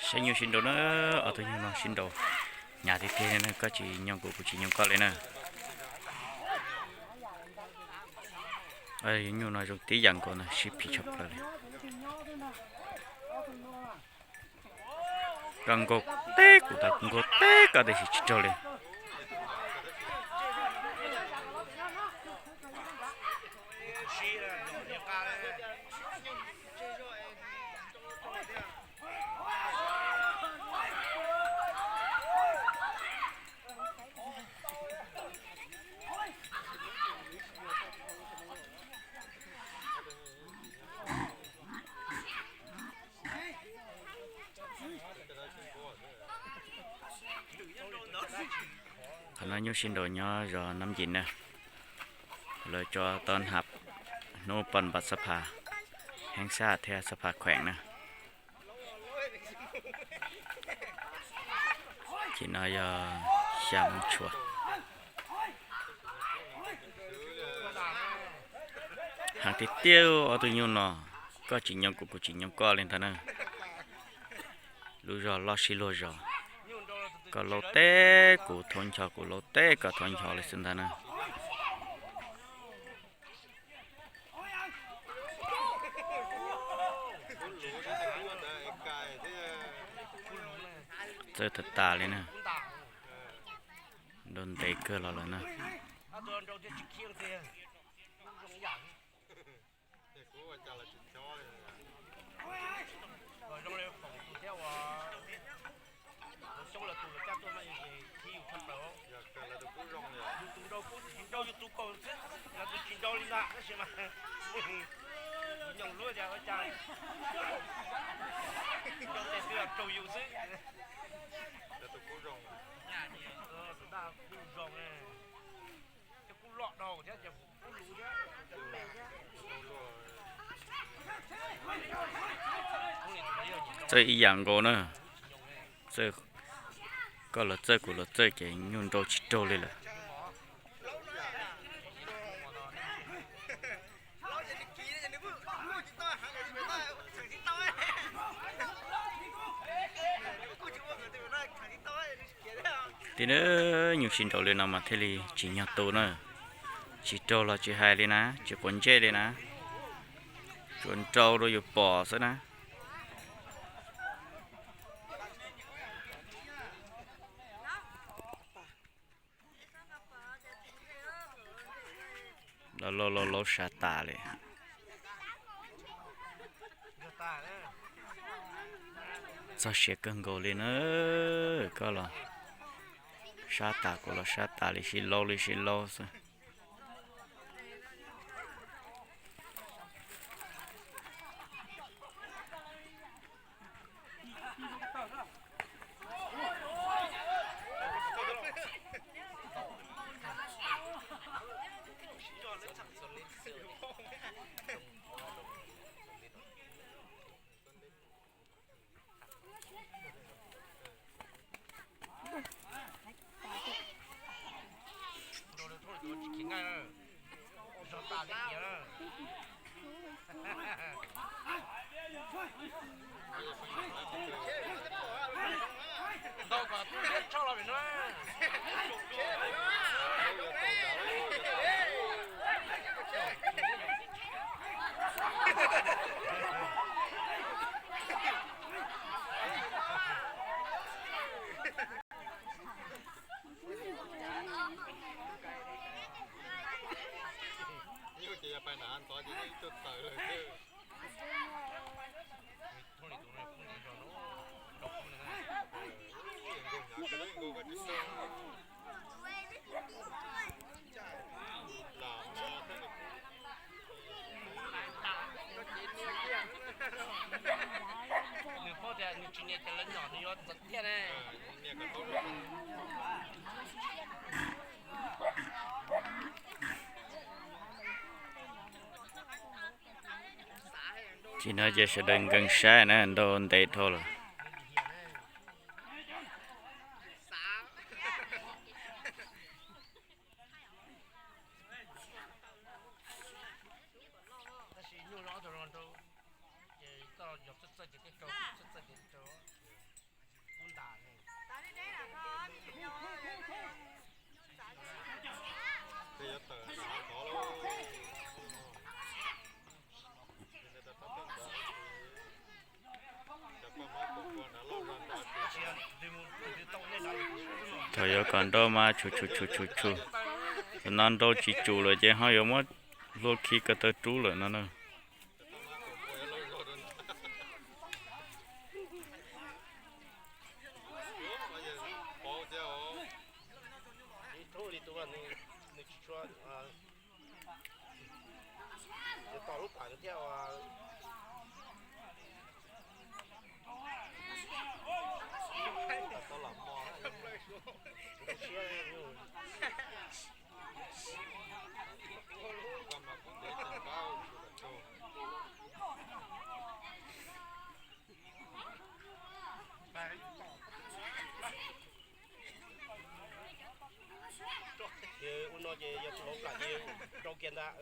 Saib nyuj sib nraus na, ob tug nyuj no sib nraus hnyav tiag tiag li na, koj tsis nyoo kuv, kuv tsis nyoo koj li na. Nyuj no zoo tib yam nkaus na, sib phim tshaj plaws li. Koj nkaug teb kuv tas, kuv nkaug teb koj tab sis tsis raug li. Qhov no nyuj sib nraus nyob zos Nab Yim na, lawv tso tau hab hnub poj npam xab pha heeb xab thiab xab pha kheem na. Ces no yog xya moo tshua. Heev tiag tiag ob tug nyuj no, koj tsis nyoo kuv, kuv tsis nyoo koj li ntag na. Lub zog loj sib luag zos, koj laub teb kuv thau ncho, kuv laub teb koj thau ncho li xwb ntag na. Txawj tas tas li na. Nrau ntev kawg los lawm na. Txawj ib yam nkaus na. Txawj, koj los txawj kuv los txawj ces nyuj nrau tsis raug li lawm. Tim no nyuj sib nraus li no mas thiaj li tsim nyog tu na. Tsis raug los tsis hais li na, tsis quav ntsej li na. Tsuas nrau rau yus pom xwb na. Los lauj lauj lauj sab tas li. Txog siav kawg nkaus li na. Koj los sab tas, kuv los sab tas li, sib laub li sib laub xwb. Nyuj ces yog pais nram ntxov ces ib tug tawm lawm xwb. Nws paub tias nws tsis nias ces lawv nyom nws yuav txawv tiag ne. Tsis no ces sawv daws nkees saib na, nrau ntev dhau lawm. Tab sis nyuj ob tug no nrau, ces koj yog txawj txawj ces thiaj rau, txawj txawj ces thiaj rau. Yuav kom nrau mas tshum tshum tshum tshum tshum. Tam no nrau tsis tsum lawm ces ho yuav muab hlua khi ko taw rub lawm no na. Ua no ces yog tus hauv plam ces rau kiag ntag.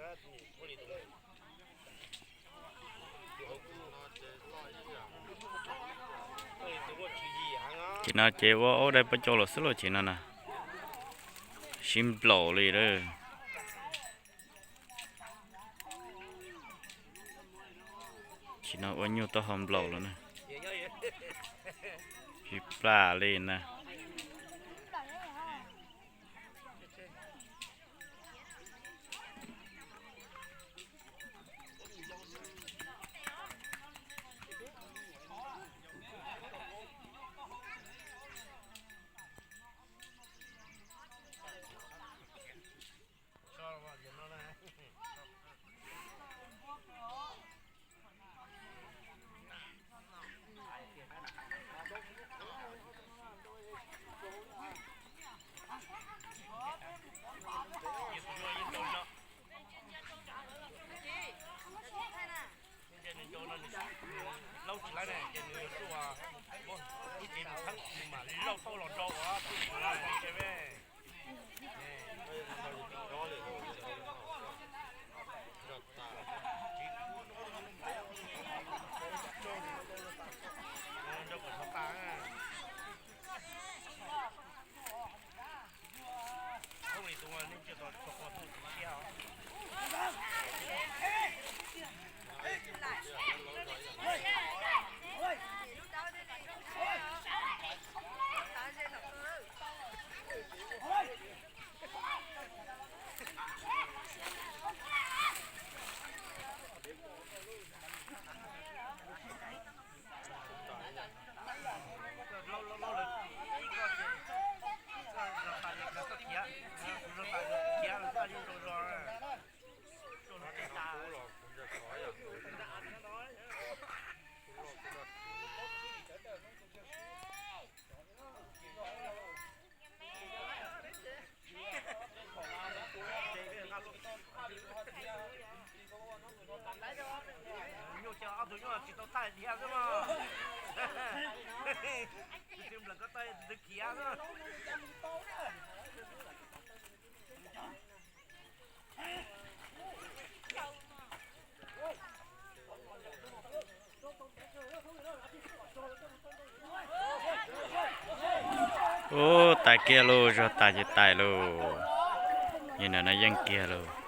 Ces no ces ua ob daim pob cau los xwb lauj, ces no na, sib nplaum li lawm. Ces no ua nyuj taub hau nplaum lawm na, sib plaj li na. Laub tsis laib ne ces nws yuav tsum ib tsev mus txheeb nws mam li lauj tau los nrau ua txheeb me. Nyuj ces ob tug nyuj tsis tau thaij dhia xwb mas. Tus twg nplees ko taw tus twg khiav xwb. Ub, tais kiag lauj, zog tais ces tais lauj. Yeej no yeej kiag lauj.